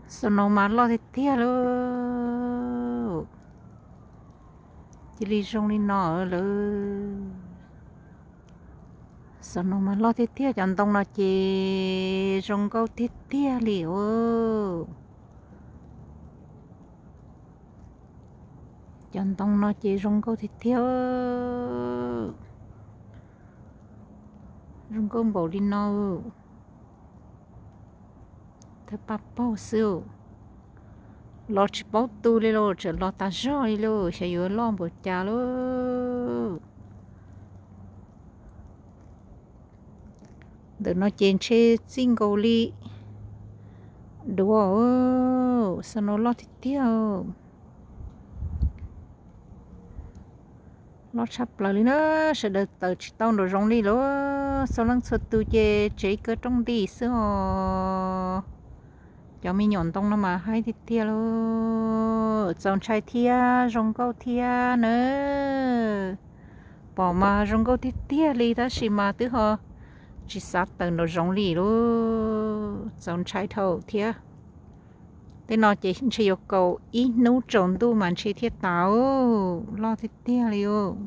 Xaus no mas loj tiag tiag lauj. Cia li zoo li no lawm. Xaus no mas loj tiag tiag, cov ntoo no ces zoo nkauj tiag tiag li os. Cov ntoo no ces zoo nkauj tiag tiag. Zoo nkauj npaum li no. Thawj paj paug xwb. Los tsis paub tu li lauj, tseem los tas zog li lauj, xyov yuav loj npaum cas lauj. Ntawm no ces ntshe txij nkaus li duav. Xaus no loj tiag tiag. Loj tshaj plaws li na, sawv daws tawm tsis tau nraum zoov li lauj. Txhua leej txhua tus ces tsev kaw rooj nti xwb os. Cov me nyuam ntoo no mas haib tiag tiag lauj. Txaus ntshai thiab zoo nkauj thiab na. Pom mas zoo nkauj tiag tiag li tab sis mas twb ho tsis xav tawm nraum zoov li lauj. Txaus ntshai dhau thiab. Tej no ces ntshe yuav kaum ib hnub tsaus ntuj mas ntshe thiaj tas. Loj tiag tiag li os.